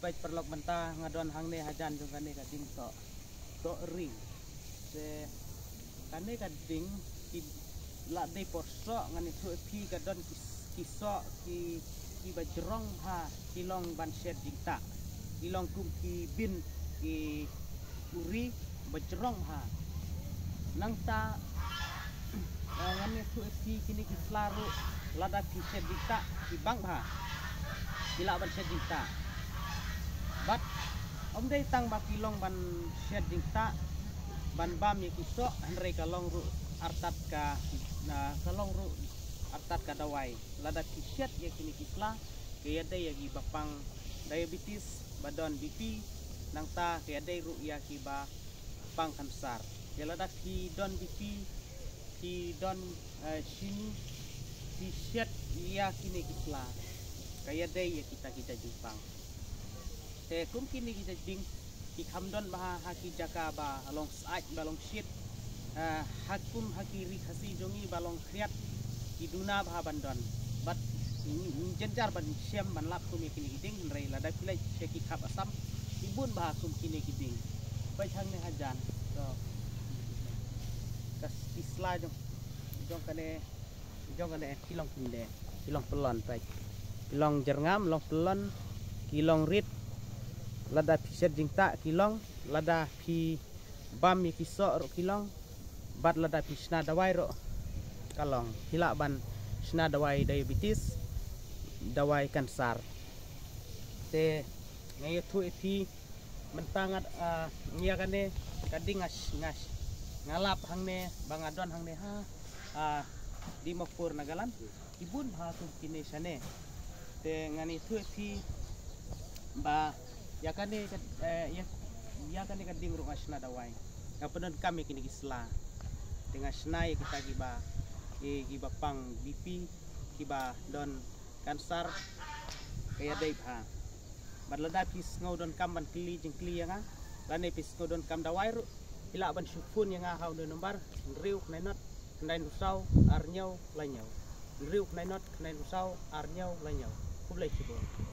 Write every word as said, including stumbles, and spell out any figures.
Peit paralok, mynta nga don hangne hajan jong kane ka ding soh, soh ri. Te kane ka ding ki la dei por soh, ngan ïathuh ïa phi, ka don ki, ki soh ki, ki ba jrong ha, ki long ban shet jingtah. Ki long kum ki bin, ki uri ba jrong ha. Nangta, eh, ngan ïathuh ïa phi, kine ki sla ruh, lada phi shet jingtah, ki bang bha. Ki lah ban shet jingtah. Bad ym dei tang ba ki long ban shet jingtah, ban bam ïa ki soh, hynrei ka long ruh artat ka, na, ka long ruh artat ka dawai. Lada phi shet ïa kine ki sla, ka ïadei ïa ki ba pang diabetes, ba don B P, nangta ka ïadei ruh ïa ki ba pang kansar. Te lada phi don B P, phi don, eh, shini, phi shet ïa kine ki sla, ka ïadei ïa kita ki jait jingpang. Te kum kine ki jait ding, ki kham don bha ha ki jaka ba long syaid, ba long shit. Eh, ha kum ha ki ri Khasi jong ngi ba long khriat, ki duna bha ban don. Bad ngi, ngi jynjar ban shem ban lap kum ïa kine ki ding, hynrei lada phi leit sha ki khap Assam, ki bun bha kum kine ki ding. Peit hangne hajan. To, ka s-, ki sla jong, jong kane, jong kane ki long kine, ki long pyllun, peit. Ki long jyrngam, long pyllun, ki long rit. Lada phi shet jingtah ki long, lada phi bam ïa ki soh ruh ki long, bad lada phi shna dawai ruh ka long. Phi lah ban shna dawai diabetes, dawai kansar. Te nga ïathuh ïa phi, mynta nga, ah, ïa kane ka ding nga sh-, nga sh-, nga lap hangne, ba nga don hangne ha, ah, Dimapur, Nagaland. Ki bun bha kum kine shane. Te ngan ïathuh ïa phi ba ïa kane ka, eh, ïa, ïa kane ka ding ruh nga shna dawai. Nga pyndonkam ïa kine ki sla. Te nga shna ïa kita ki ba, eh, ki ba pang B P, ki ba don kansar, ka ïadei bha. Bad lada phi sngew donkam ban kylli jingkylli ïa nga, lane phi sngew donkam dawai ruh, phi lah ban shu phone ïa nga ha une u number, hynriew khyndai nod khyndai hynriew saw ar hynñiew lai hynñiew. Hynriew khyndai nod khyndai hynriew saw ar hynñiew lai hynñiew. Khublei shibun.